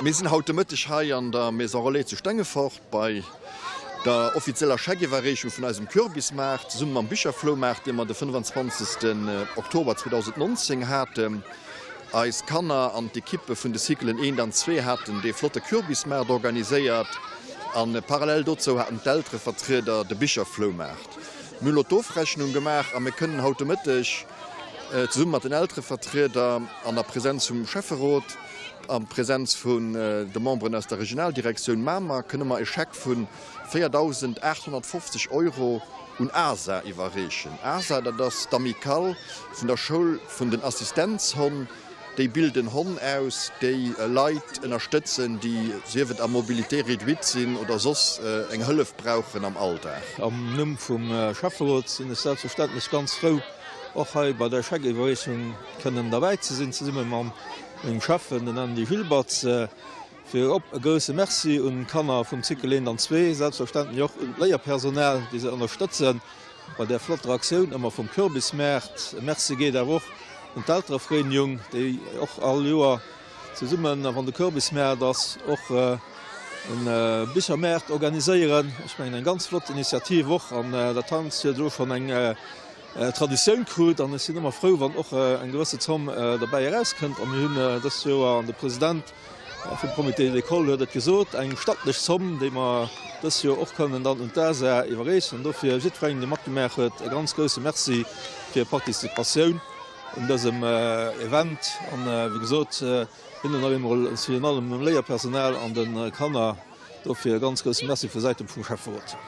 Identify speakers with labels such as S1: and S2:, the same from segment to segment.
S1: Mir sinn haut de Mëtteg hei an der Maison Relais zu Stengefort bei der offizieller Scheckiwwerreechung vun eisem Kürbismaart zesumme mam Bicherfloumaart, dee mer de 25. Oktober 2019 haten. Eis Kanner an d'Ekippe vun de Cyclen 1 an 2 haten dee flotte Kürbismaart organiséiert a parallel dozou haten d'Elterevertrieder de Bicherfloumaart. Mir hunn elo d'Ofrechnung gemaach a mir kënnen haut de Mëtteg zesumme mat den Elterevertrieder an a Präsenz vum Schäfferot, a Präsenz vun de Memberen aus der Regionaldirektioun Mamer, kënne mer e Scheck vu 4.850 Euro un ASA iwwerreechen. ASA, dat ass d'Amicale vun der Schoul vun den Assistenzhonn. Déi bilden Honn aus, déi Leit ënnerstëtzen, déi sief et à mobilité réduite sinn oder soss eng Hëllef brauchen am Alldag.
S2: Am Numm vum Schäfferot sinn ech selbstverständlech ganz frou, och hei bei der Scheckiwwerreechung kënnen derbäi ze sinn, zesumme mam mengem Schäffen, den Andy Gilbertz. Virop e grousse Merci un d'Kanner vum Cycle 1 an 2, selbstverständlech och un d'Léierpersonal, déi se ënnerstëtzen bei där flotter Aktioun ëmmer vum Kürbismaart. E Merci geet awer och un d'Elterevereenigung, déi och all Joer zesummen, wann de Kürbismaart ass, och e Bichermaart organiséieren. Ech mengen eng ganz flott Initiativ och an dat Ganzt huet elo schonn eng Traditioun krut an ech sinn ëmmer frou, wann och eng gewësse Zomm derbäi erauskënnt. A mir hunn dëst Joer, an de President vum Comité d'école huet et gesot, eng stattlech Zomm, déi mer dëst Joer och kënnen dann un d'ASA iwwerreechen. An dofir jiddwerengem, dee matgemaach huet, e ganz grousse Merci fir hir Participatioun un dësem Event. An, wéi gesot, hinnen nach eemol, virun allem dem Léierpersonal an de Kanner, Dofir e ganz grousse Merci vu Säite vum Schäfferot.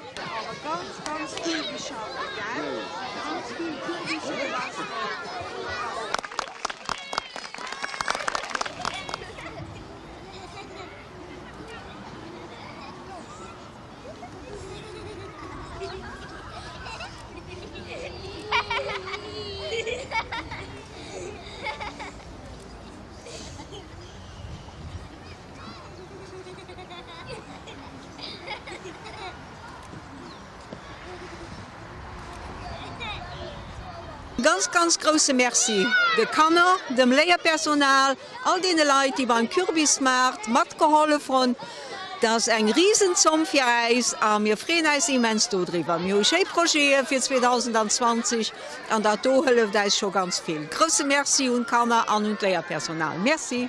S3: Ganz ganz grousse Merci de Kanner, dem Léierpersonal, all deene Leit déi beim Kürbismaart matgehollef hunn. Dat ass eng Risenzomm fir äis a mir freeën äis immens dodriwwer. Mir hu schéi Projete fir 2020 an dat do hëlleft äis scho ganz vill. Grousse Merci un d'Kanner an un d'Léierpersonal. Merci.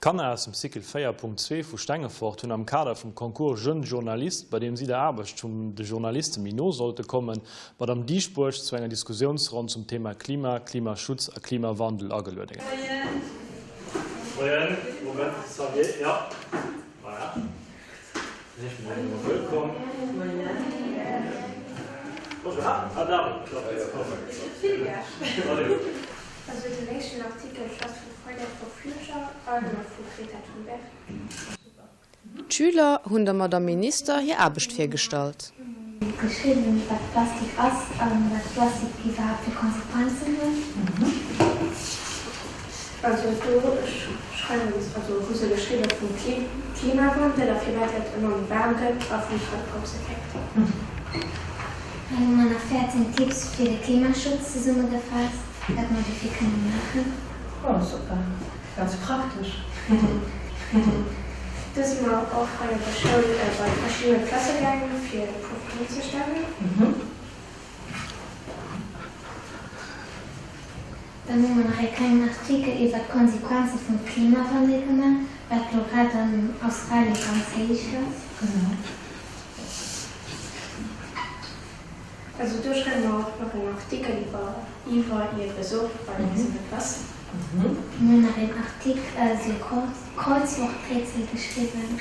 S4: D'Kanner aus dem Cycle 4.2 vu Stengefort hunn am Kader vum Concours Jeunes Journalistes, bei deem si der Aarbecht vum de Journaliste méi no sollte kommen, d'Madame Dieschbourg zu enger Diskussiounsronn zum Thema Klima, Klimaschutz a Klimawandel ageluede.
S5: Also den éischten Artikel schwätzt vu Friday for Future a vu Greta Thunberg.
S6: D'Schüler hunn der Madame Minister hir Aarbecht virgestallt.
S5: Geschriwwen, wat Plastik ass a wat Plastik iwwerhaapt fir Konsequenzen huet. Also do schreiwen se, also hu se geschriwwe vum Klimawandel a firwat et ëmmer méi waarm gëtt a vum Treibhauseffekt.
S7: Hei hu mer nach 14 Tipps fir de Klimaschutz zesummegefaasst, wat mer dofir kënne maachen.
S8: Oh super, ganz praktesch.
S5: Do si mer och hei an der Schoul bei verschiddene Klasse gaangen, fir e puer Froen ze stellen.
S7: Dann hu mer nach ee klengen Artikel iwwer d'Konsequenze vum Klimawandel gemaach, wat lo grad an Australie ganz héich ass.
S5: Also do schreiwe mer och nach en Artikel iwwer iwwer ier Besuch bei eis an der Klass.
S7: Mir hunn nach een Artik also e Kreuzworträtsel geschriwwen.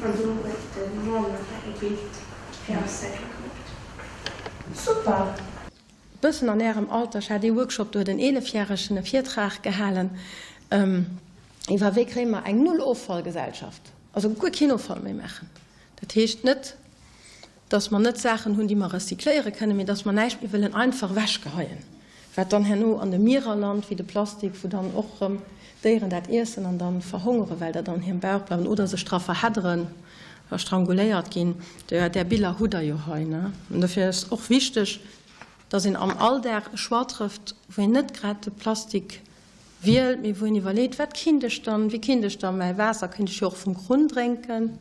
S5: An do huet de Mom nach e Bild fir eis selwer gemoolt.
S8: Super!
S9: Bëssen an Ärem Alter, ech hat ee Workshop, do huet en Eelefjäregen e Virtrag gehalen iwwer wéi kréie mer eng Null-Offall-Gesellschaft, also guer keen Offall méi maachen. Dat heescht net, dass mer net Saachen hunn, déi mer recycléiere kënnen, mee dass mer näischt méi wëllen einfach ewechgeheien. Wat dann herno an de Mierer lant, wéi de Plastik, wou dann och erëm Déieren dat iessen an dann verhongeren, well dat an hirem Bauch bleiwen oder sech dra verhedderen a stranguléiert ginn. Där Biller hutt Der jo hei, ne? An dofir ass och wichteg, dass een am Alldag e Choix trëfft, wou een net grad de Plastik wielt, mee wou een iwwerleet, Wat kinnt ech dann, wéi kinnt ech dann mäi Waasser, kinnt ech jo och vum Krunn drénken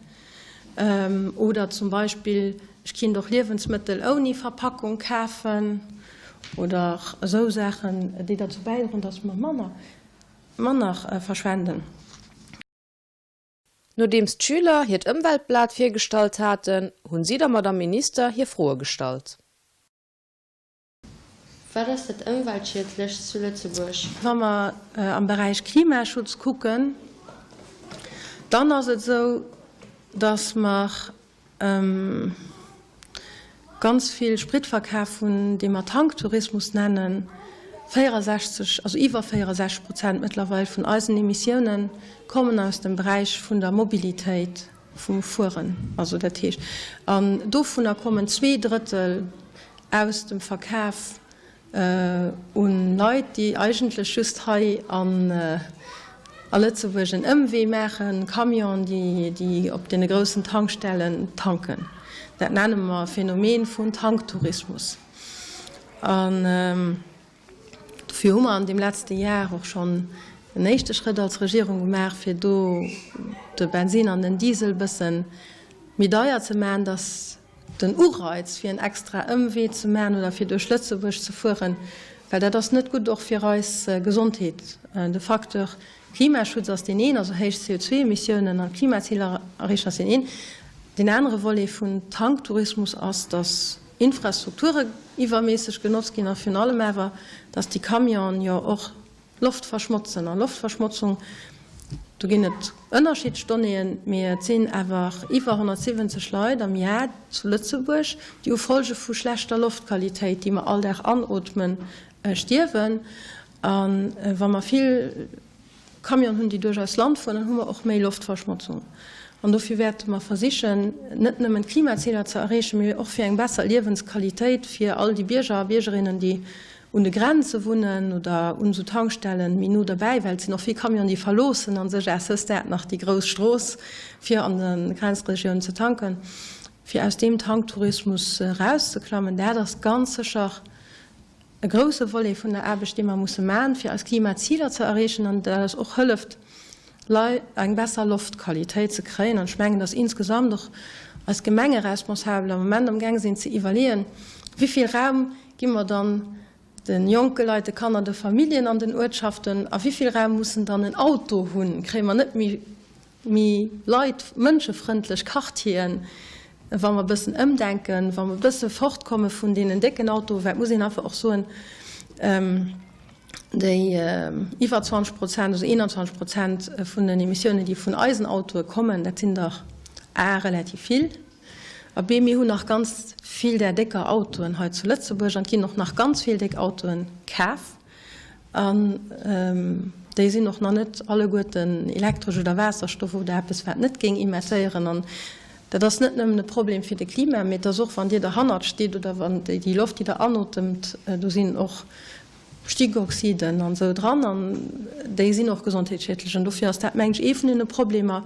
S9: oder zum Beispill ech kinnt och Liewensmëttel ouni Verpackung kafen oder esou Saachen, déi derzou bäidroen, dass mer manner, manner verschwenden.
S6: Nodeems d'Schüler hiert Ëmweltblat virgestallt haten, hunn si der Madame Minister hir Froe gestallt.
S10: Wat ass dat Ëmweltschiedlechst zu Lëtzebuerg?
S9: Wa mer am Beräich Klimaschutz kucken, dann ass et esou, dass mer ganz vill Spritverkaf hunn, dee mer Tanktourismus nennen. 64, also iwwer 64 Prozent mëttlerweil vun eisen Emissiounen kommen aus dem Beräich vun der Mobilitéit, vum Fueren. Also dat heescht, an dovunner kommen Zweedrëttel aus dem Verkaf un Leit, déi eigentlech just hei a Lëtzebuerg en Ëmwee maachen, Camionen, déi op deene groussen Tankstellen tanken. Dat nenne mer Phänomen vun Tanktourismus. An dofir hu mer an deem letzte Jar och schonn en éischte Schrëtt als Regierung gemaach, fir do de Bensin an den Diesel e bësse méi deier ze maachen, dass den Ureiz fir en extra Ëmwee ze maachen oder fir duerch Lëtzebuerg ze fueren, well dat ass net gutt och fir eis Gesondheet. De Facteur Klimaschutz ass deen een, also héich CO2-Emissiounen an d'Klimaziler erreechen ass deen een. Deen anere Volet vun Tanktourismus ass, datt Infrastrukture iwwerméisseg genotzt ginn a virun allem awer, datt déi Camionen jo och Loft verschmotzen. A Loftverschmotzung, do ginn et ënnerschiddlech Donnéeën, mee et sinn awer iwwer 170 Leit am Jar zu Lëtzebuerg, déi u Folge vu schlechter Loftqualitéit, déi mer all Dag anootmen, stierwen. A wa mer vill Camionen hunn, déi duerch eist Land fueren, dann hu mer och méi Loftverschmotzung. An dofir wäerte mer versichen, net nëmmen d'Klimaziler ze erreechen, mee och fir eng besser Liewensqualitéit fir all déi Bierger a Biergerinnen, déi un de Grenze wunnen oder un esou Tankstellen méi no derbäi, well et sinn och vill Camionen, déi verloossen a sech à ce stade nach déi grouss Strooss, fir an de Grenzregiounen ze tanken, fir aus deem Tanktourismus erauszeklammen. Dat ass ganz sécher e grousse Volet vun der Aarbecht, dee mer musse maachen, fir eis Klimaziler ze erreechen an dat eis och hëlleft, Leit eng besser Loftqualitéit ze kréien. An ech mengen, dass insgesamt och eis Gemengeresponsabel am Moment amgaang sinn ze iwwerleeën, wéi vill Raum gi mer dann de jonke Leit, de Kanner, de Familljen an den Uertschaften a wéi vill Raum mussen dann en Auto hunn? Kréie mer net méi méi Leit, mënschefrëndlech Quartieren, wa mer e bëssen ëmdenken, wa mer e bësse fortkomme vun deenen décken Autoen, well et muss een einfach och soen, déi iwwer 20 Prozent, also 21 Prozent vun den Emissiounen, déi vun eisen Autoe kommen, dat sinn der a relativ vill a b mir hunn nach ganz vill där décker Autoen hei zu Lëtzebuerg an et ginn och nach ganz vill déck Autoen kaf an déi sinn och nach net alleguerten elektresch oder Waasserstoff oder eppes, wat net géing emettéieren. An dat ass net nëmmen e Problem fir de Klima, mee et ass och, wann Dir derhannert stitt oder wann déi Loft, déi Der anotemt, do sinn och Stickoxiden an esou dran an déi sinn och gesondheetsschiedlech. An dofir ass dat, mengen ech, ee vun deene Problemer,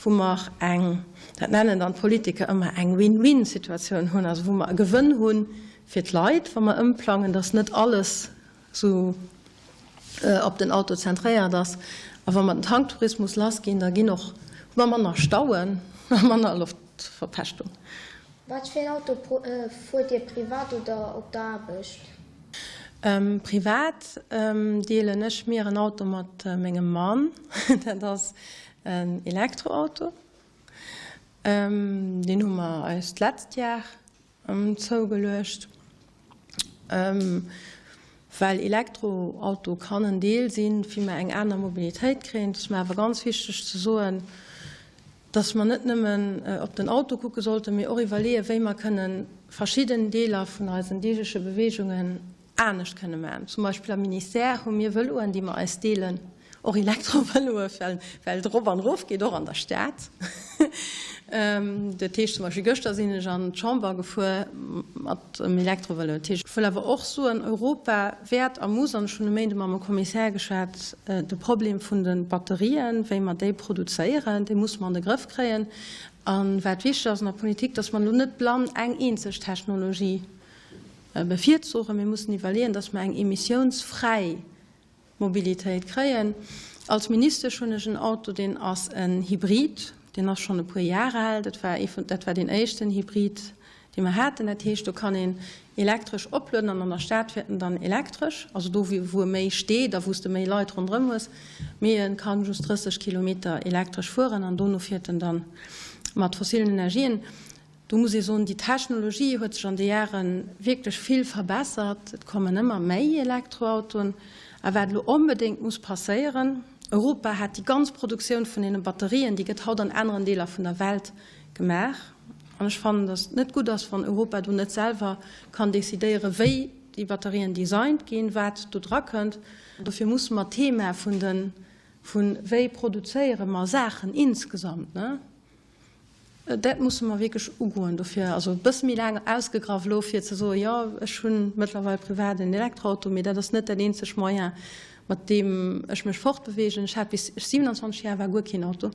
S9: wou mer eng, dat nennen dann d'Politiker ëmmer eng Win-win-Situatioun hunn, also wou mer e Gewënn hu fir d'Leit, wa mer ëmplangen, dass net alles esou op den Auto zentréiert ass. A wa mer den Tanktourismus lassginn, da ginn och, hu mer manner Stauen a manner Loftverpeschtung.
S7: Wat fir een Auto fuert Dir privat oder op der Aarbecht?
S9: Privat deelen ech mir en Auto mat mengem Mann. Dat ass en Elektroauto. Deen hu mer eis d'letzt Jar zougeluecht. Well Elektroauto kann en Deel sinn, fir mer eng aner Mobilitéit kréien. Et ass mer awer ganz wichteg ze soen, dass mer net nëmmen op den Auto kucke sollten, mee och iwwerleeën, wéi mer kënnen verschidden Deeler vun eisen deegleche Beweegungen anescht kënne maachen. Zum Beispill am Ministère hu mir Vëloen, déi mer eis deelen, och Elektrovëloe, well et erop an erof geet, och an der Stad. Dat heescht zum Beispill gëschter sinn ech an d'Chamber gefuer mat dem Elektrovëlo. Dat heescht, ech wëll awer och soen, Europa wäert a muss, an ech hunn e Méinde mam Kommissär geschwat, de Problem vun de Batterien, wéi mer déi produzéieren, dee musse mer an de Grëff kréien. A wat wichteg ass an der Politik, datt mer elo net blann eng eenzeg Technologie bevirzuchen. Mir mussen iwwerleeën, datt mer eng emissiounsfräi Mobilitéit kréien. Als Ministesch hunn ech en Auto, deen ass en Hybrid, deen ass schonn e puer Jahre al. Dat war ee vun, dat war deen éischten Hybrid, dee mer haten. Dat heescht, do kann een elektresch oplueden an an der Stad fiert en dann elektresch, also do wou e méi steet a wou s de méi Leit ronderëm hues. Mee e kann just 30 Kilometer elektresch fueren an dono fiert en dann mat fossilen Energien. Do muss ee soen, déi Technologie huet sech an de Jahre wierklech vill verbessert. Et kommen ëmmer méi Elektroautoen. A wat elo onbedéngt muss passéieren, Europa hat déi ganz Produktioun vun deene Batterien, déi gëtt haut an aneren Deeler vun der Welt gemaach. An ech fannen, datt et net gutt ass, wann Europa do net selwer kann decidéieren, wéi déi Batterien designt ginn, wat do drakënnt. Dofir musse mer d'Thema vun de, vu wéi produzéiere mer Saachen insgesamt, ne? Dat musse mer wierklech ugoen. Dofir, also e bësse méi laang ausgegraff elo, fir ze soen, jo, ech hu mëttlerweil privat en Elektroauto, mee dat ass net dat eenzeg Moyen, mat deem ech mech fortbeweegen. Ech hat bis ech 27 Jar war guer keen Auto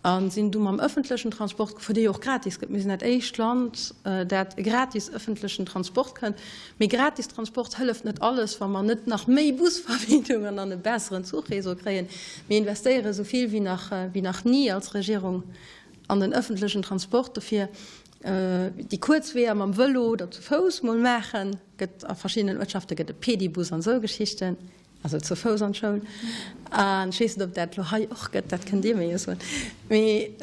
S9: a sinn du mam ëffentlechen Transport gefuer, dee jo och gratis gëtt. Mir sinn dat éischt Land, dat e gratis ëffentlechen Transport kënnt. Mee gratis Transport hëlleft net alles, wa mer net nach méi Busverbindungen an e besseren Zuchreseau kréien. Mir investéiere esou vill wéi nach, wéi nach ni als Regierung an den ëffentlechen Transport. Dofir déi kuerz Weeër mam Vëlo oder zu Fouss mol maachen. Gëtt a verschiddenen Uertschafte gëtt e Pedibus an esou Geschichten. Also zu Fouss an d'Schoul. An ech weess net, ob dat elo hei och gëtt, dat kënnt Dir mir jo soen. Mee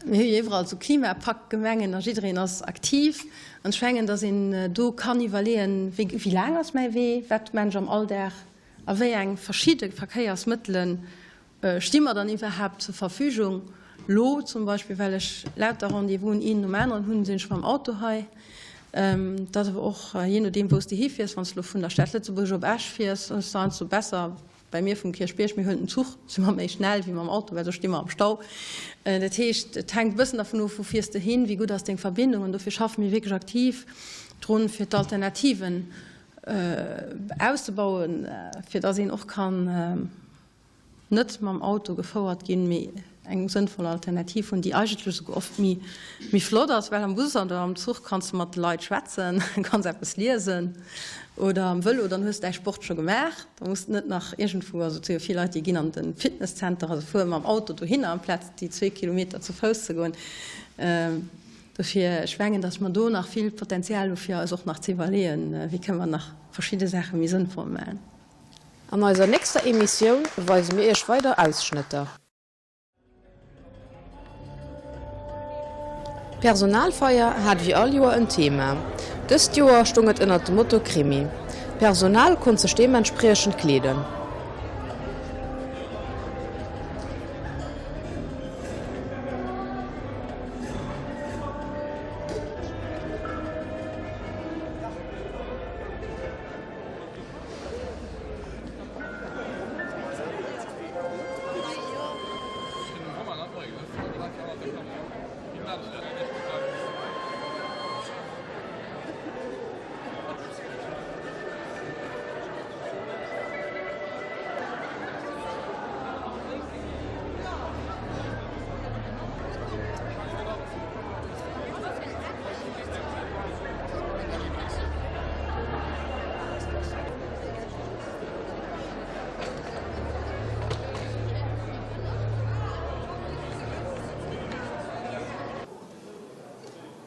S9: mir hu jo iwwerall esou Klimapaktgemengen a jiddereen ass aktiv. An ech mengen, datt een do kann iwwerleeën, wéi, wéi laang ass mäi Wee, wat maan ech am Alldag a wéi eng verschidde Verkéiersmëttele Sti mer dann iwwerhaapt zur Verfügung? Lo zum Beispill, well ech lauter Rendez-vousen een nom aneren hunn, sinn ech mam Auto hei. Dat ass awer och jee nodeem, wou s de hifiers. Wann s de lo vun der Stad Lëtzebuerg op Esch fiers, ass et heiansdo besser, bei mir vum Kierchbierg, mir huelen den Zuch, si mer méi schnell wéi mam Auto, well do sti mer am Stau. Dat heescht, et hänkt e bëssen dervun of, wou fiers de hin, wéi gutt ass deng Verbindung. An dofir schaffe mir wierklech aktiv drun, fir d'Alternativen auszebauen, fir dass een och kann net mam Auto gefouert ginn, mee eng sënnvoll Alternativ hunn, déi eigentlech esouguer oft méi méi flott ass, well am Bus oder am Zuch kanns de mat de Leit schwätzen, kanns eppes liesen oder am Vëlo, dann hues de däi Sport scho gemaach, da muss de net nach iergendwou, also et si jo vill Leit, déi ginn an de Fitnesszenter, also fuere mam Auto dohinner amplaz déi zwee Kilometer zu Fouss ze goen. Dofir, ech mengen, datt mer do nach vill Potenzial hu fir eis och nach ze iwwerleeën, wéi kënne mer nach verschidde Saache méi sënnvoll maachen.
S6: An eiser nächster Emissioun weise mir Iech weider Ausschnëtter. D'Personalfeier hat wéi all Joer en Thema. Dëst Joer stoung et ënnert dem Motto Krimi. D'Personal konnt sech deementspriechend kleeden.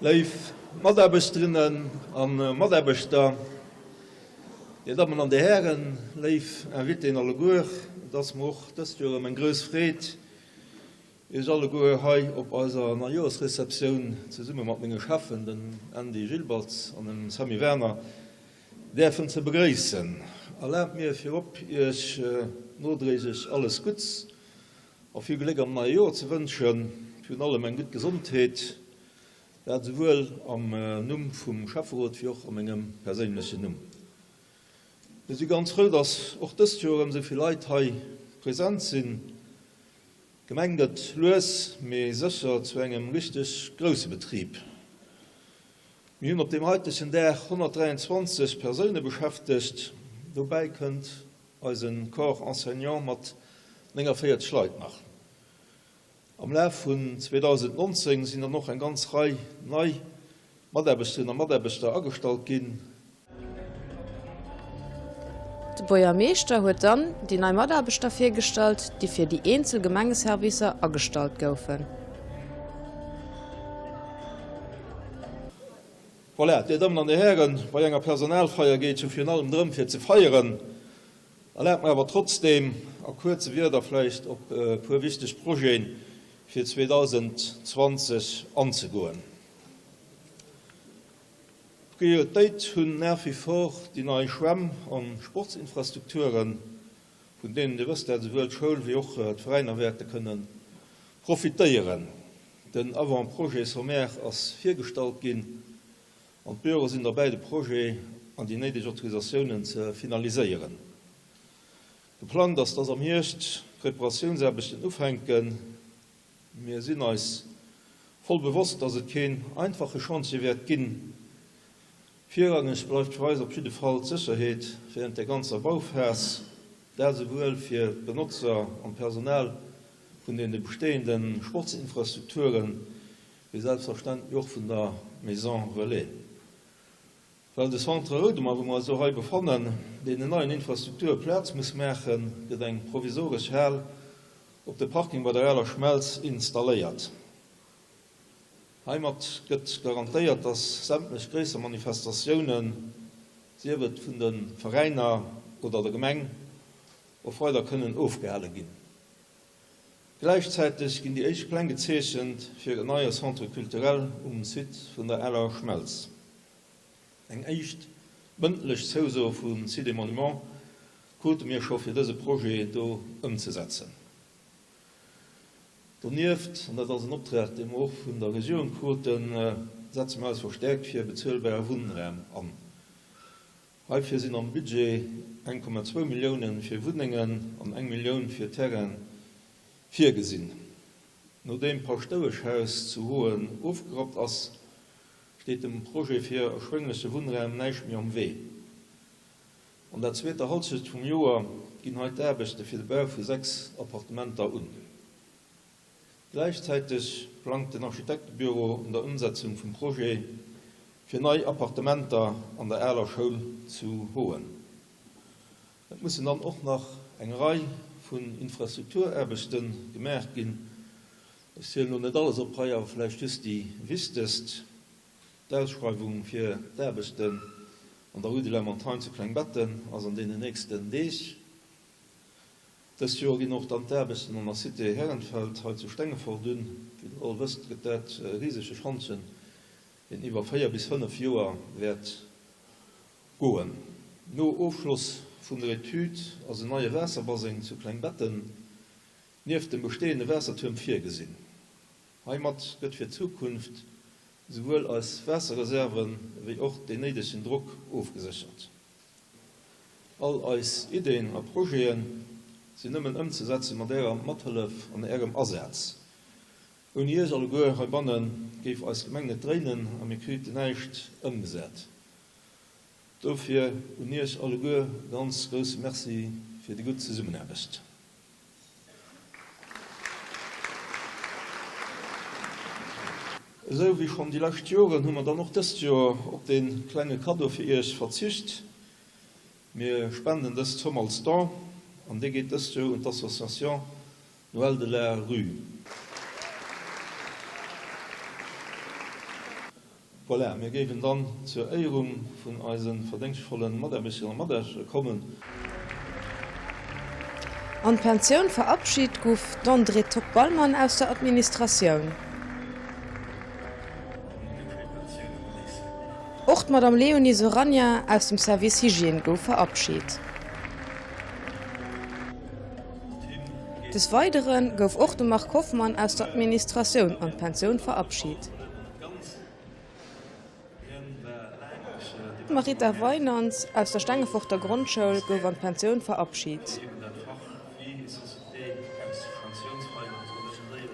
S2: Léif Mataarbechterinnen a Mataarbechter, Dir Dammen an Dir Hären, léif Invitéen alleguer, et ass mer och dëst Joer erëm eng grouss Freed, Iech alleguer hei op eiser Neijoerschreceptioun zesumme mat menge Cheffen, dem Andy Gilbertz an dem Sammy Werner, däerfen ze begréissen. Erlaabt mir virop Iech nodréiglech alles Gutts a vill Gléck am neie Joer ze wënschen, virun allem eng gutt Gesondheet, dat esouwuel am Numm vum Schäfferot wéi och a mengem perséinlechen Numm. Mir si ganz frou, dass och dëst Joer erëm esou vill Leit hei present sinn. D'Gemeng gëtt lues mee sécher zu engem richteg grousse Betrib. Mir hunn op deem haitegen Dag 123 Persoune beschäftegt, dobäi kënnt eise Corps enseignant mat 49 Leit nach. Am Laf vun 2019 sinn dann och eng ganz Rei nei Mataarbechterinnen a Mataarbechter agestallt ginn.
S6: De Buergermeeschter huet dann déi nei Mataarbechter virgestallt, déi fir déi eenzel Gemengeservicer agestallt goufen.
S2: Voilà, Dir Dammen an Dir Hären, bei enger Personalfeier geet et jo virun allem drëm fir ze feieren. Erlaabt mer awer trotzdeem a kuerze Wierder vläicht op e puer wichteg Projete fir 2020 anzegoen. Prioritéit hunn nach wie vor déi nei Schwämm a Sportsinfrastrukturen, vun deenen, Dir wësst dat, esouwuel d'Schoul wéi och d'Veräiner wäerte kënne profitéieren. Den Avant-projet sommaire ass virgestallt ginn an d'Büroe sinn derbäi, de Projet an déi néideg Autorisatiounen ze finaliséieren. Geplangt ass, dass am Hierscht d'Preparatiounsaarbechten ufänken. Mir sinn eis voll bewosst, dass et keen einfache Chantier wäert ginn. Virrangeg bleift fir eis op jidde Fall d'Sécherheet während der ganzer Bauphas, dat esouwuel fir d'Benotzer an d'Personal vun deene bestehende Sportsinfrastrukturen, wéi selbstverständlech och vun der Maison Relais. Well de Centre Roudemer, wou mer eis elo hei befannen, deenen neien Infrastrukture Plaz muss maachen, gëtt eng provisoresch Hal op de Parking bei der Aler Schmelz installéiert. Heimat gëtt garantéiert, dass sämtlech gréisser Manifestatiounen, sief et vun de Veräiner oder der Gemeng, och weider kënnen ofgehale ginn. Gläichzäiteg ginn déi éischt Pläng gezeechent fir en neie Centre culturel um Site vun der Aler Schmelz. Eng éischt mëndlech Zouso vu Sites et Monuments krute mir scho fir dëse Projet do ëmzesetzen. Donieft, an dat ass en Optrag dee mer och vun der Regierung kruten, setze mir eis verstäerkt fir bezuelbare Wunnraum an. Heifir sinn am Budget 1,2 Milliounen fir Wunnengen an eng Millioun fir Terraine virgesinn. Nodeem d'Paschtoueschhaus zu Hoen ofgerappt ass, steet dem Projet fir erschwéngleche Wunnraum näischt méi am Wee. An der zweeter Halschecht vum Joer ginn hei d'Aarbechte fir de Bau vu 6 Appartementer un. Gläichzäiteg plangt den Architektebüro un der Ëmsetzung vum Projet fir nei Appartementer an der aler Schoul zu Hoen. Et mussen dann och nach eng Rei vun Infrastrukturaarbechte gemaach ginn. Ech zielen elo net alles op hei, awer vläicht just déi wichtegst, D'Ausschreiwung fir d'Aarbechten an der Rue de la Montagne zu Klengbetten ass an deenen nächsten Deeg. Dëst Joer ginn och dann d'Aarbechten an der Cité Herrenfeld hei zu Stengefort un. Wéi der all wësst, gëtt dat e risege Schantjen, deen iwwer 4 bis 5 Joer wäert goen. No Ofschloss vun der Etüd ass en neie Waasserbaseng zu Klengbetten nieft dem bestehende Waassertuerm virgesinn. Heimat gëtt fir d'Zukunft souwuel eis Waasserreserven ewéi och deen néidegen Drock ofgeséchert. All eis Ideen a Projeten sinn nëmmen ëmzesetze mat Ärer Mathëllef an Ärem Asaz. Ouni Iech alleguer heibanne géif eis Gemeng net dréinen a mir kriten näischt ëmgesat. Dofir un Iech alleguer e ganz grousse Merci fir déi gutt Zesummenaarbecht. Esou wéi schonn déi lescht Joren hu mer dann och dëst Joer op dee klenge Kaddo fir Iech verzicht. Mir spenden dës Zomm als Don an dee geet dëst Joer un d'Association Noël de la Rue. Voilà, mir géiwen dann zur Éierung vun eise verdéngschtvollen Mataarbechterinnen a Mataarbechter kommen.
S6: An d'Pensioun verabschit guff d'Andrée Tock-Ballmann aus der Administratioun. Och d'Madame Léonie Soragna aus dem Service Hygiène gouf verabschit. Des Weidere gouf och de Marc Hoffmann aus der Administratioun an d'Pensioun verabschit. D'Marita Weinands aus der Stengeforter Grondschoul gouf an d'Pensioun verabschit.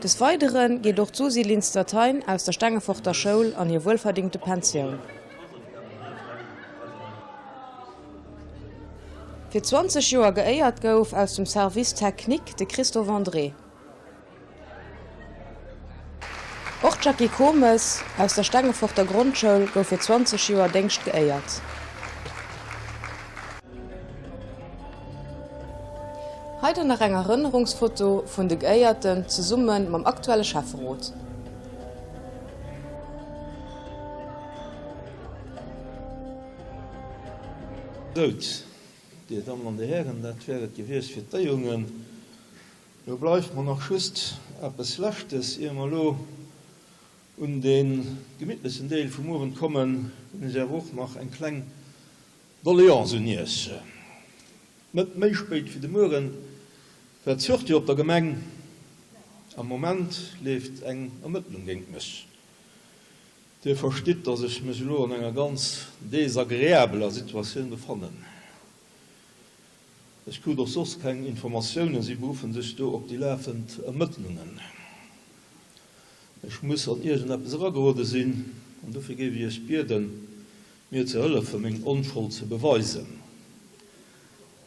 S6: Des Weidere geet och d'Susi Linster-Thein aus der Stengeforter Schoul an hir wuelverdingte Pensioun. Fir 20 Joer geéiert gouf aus dem Service Technique de Christophe André. Och d'Jackie Comes aus der Stengeforter Grondschoul gouf fir 20 Joer Déngscht geéiert. Hei dann nach eng Erënnerungsfoto vun de Geéierten zesumme mam aktuelle Schäfferot.
S2: Sou, Dir Dammen an Dir Hären, dat wär et gewiescht fir d'Éierungen. Lo bleift mer nach just eppes Leschtes, ier mer elo un dee gemittlechen Deel vum Owend kommen, hunn ech awer och nach eng kleng Doléance un Iech. Net méi spéit wéi de Mueren war d'Sûreté op der Gemeng. Am Moment leeft eng Ermëttlung géint mech. Dir verstitt, dass ech mech elo an enger ganz desagreabeler Situatioun befannen. Ech krut och soss keng Informatiounen, si beruffen sech do op déi lafend Ermëttlungen. Ech muss an iergendeppes eragerode sinn an dofir géif ech Iech bieden, mir ze hëllefen, meng Onschold ze beweisen.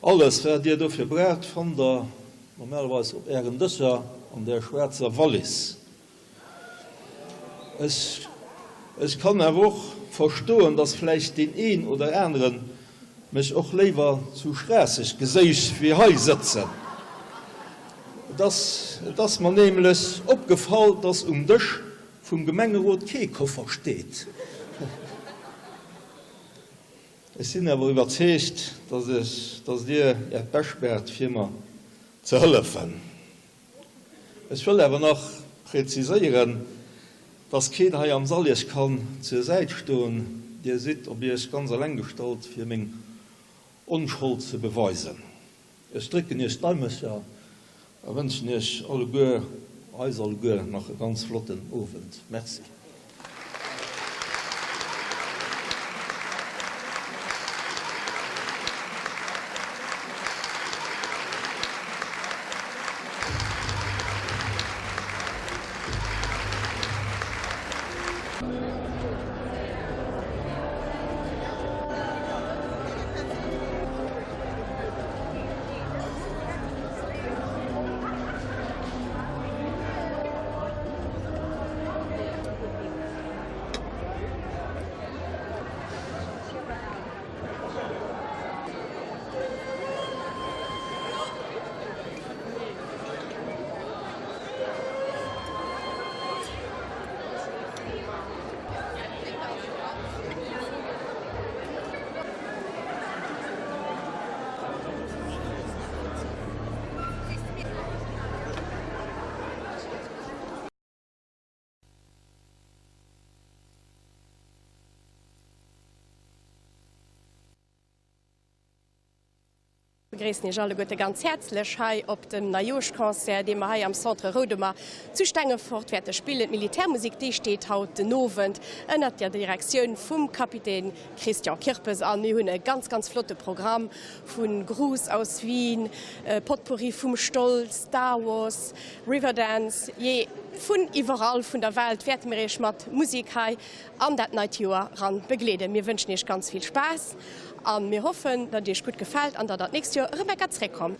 S2: Alles, wat Dir dofir braucht, fannt Der normalerweis op Ären Dëscher an där schwaarzer Wallis. Ech, ech kann awer och verstoen, dass vläicht deen een oder anere mech och léiwer zu Schraasseg geséich wéi hei sëtzen. Et ass, et ass mer nämlech opgefall, dass um Dësch vum Gemengerot kee Koffer steet. Ech sinn awer iwwerzeegt, dass ech, dass Dir Äert Bescht maacht, fir mer ze hëllefen. Ech wëll awer nach präziséieren, dass keen hei am Sall Iech kann zur Säit stoen. Dir sidd op Iech ganz eleng gestallt, fir meng Onschold ze beweisen. Ech drécken Iech d'Daimecher a wënschen Iech alleguer, eis alleguer, nach e ganz flotten Owend. Merci.
S11: Begréissen Iech alleguerte ganz häerzlech hei op dem Neijoerschconcert, dee mer hei am Centre Roudemer zu Stengefort wäerte spillen. D'Militärmusik, déi steet haut den Owend ënnert der Direktioun vum Kapitän Christian Kirpes an mir hunn e ganz, ganz flotte Programm vu Gruß aus Wien, Potpourri vum Stolz, Star Wars, Riverdance, jee vun iwwerall vun der Welt wäerte mir Iech mat Musik hei an dat neit Joer ran begleeden. Mir wënschen Iech ganz vill Spaass a mir hoffen, datt et Iech gutt gefält an datt der d'nächst Joer erëm enker zréckkommt.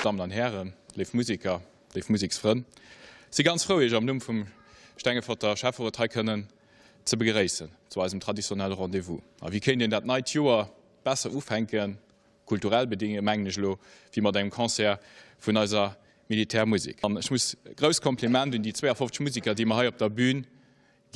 S12: Dammen an Hären, léif Musiker, léif Museksfrënn, si ganz frou Iech am Numm vum Stengeforter Schäfferot hei kënnen ze begréissen zu eisem traditionnelle Rendez-vous. A wéi kéint een dat neit Joer besser ufänken, kulturell bedinge mengen ech elo, wéi mat engem Concert vun eiser Militärmusek. An ech muss e grousst Kompliment un déi 52 Musiker, déi mer hei op der Bühn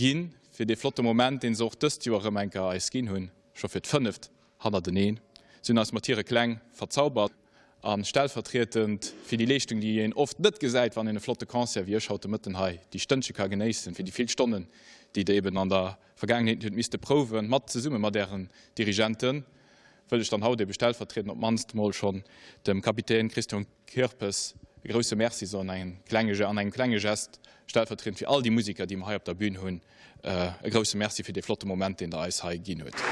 S12: ginn, fir dee flotte Moment, dee se och dëst Joer erëm eng Kéier eis ginn hunn, scho fir d'fënneft hannerteneen. Si hunn eis mat hire Kläng verzaubert. A stellvertrietend fir déi Leeschtung, déi een oft net gesäit, wann een e flotte Concert wéi ech haut de Mëtten hei, déi Stënnche ka genéissen, fir déi vill Stonnen, déi Der eben an der Vergaangenheet hutt misste prouwen, mat zesumme mat Ären Dirigenten, wëll ech dann haut ebe stellvertrietend op d'mannst emol schonn dem Kapitän Christian Kirpes e grouse Merci soen, an engem klenge Gest stellvertriedend fir all déi Musiker, déi mer hei op der Bühn hunn, e grouse Merci fir dee flotte Moment, deen Der eis hei ginn hutt.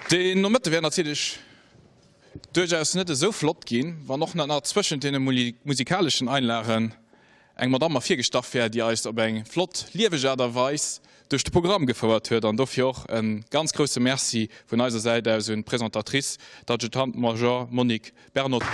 S12: Deen Nomëtte wär natierlech duerchaus net esou flott ginn, wann och net nach zwëschent deene musikaleschen Einlagen eng Madamm ervirgestach wär, déi eis op eng flott, lieweg Aart a Weis duerch de Programm gefouert huet. An dofir och e ganz grousse Merci vun eiser Säit aus un d'Présentatrice, d'Adjutant-Major Monique Bernotte.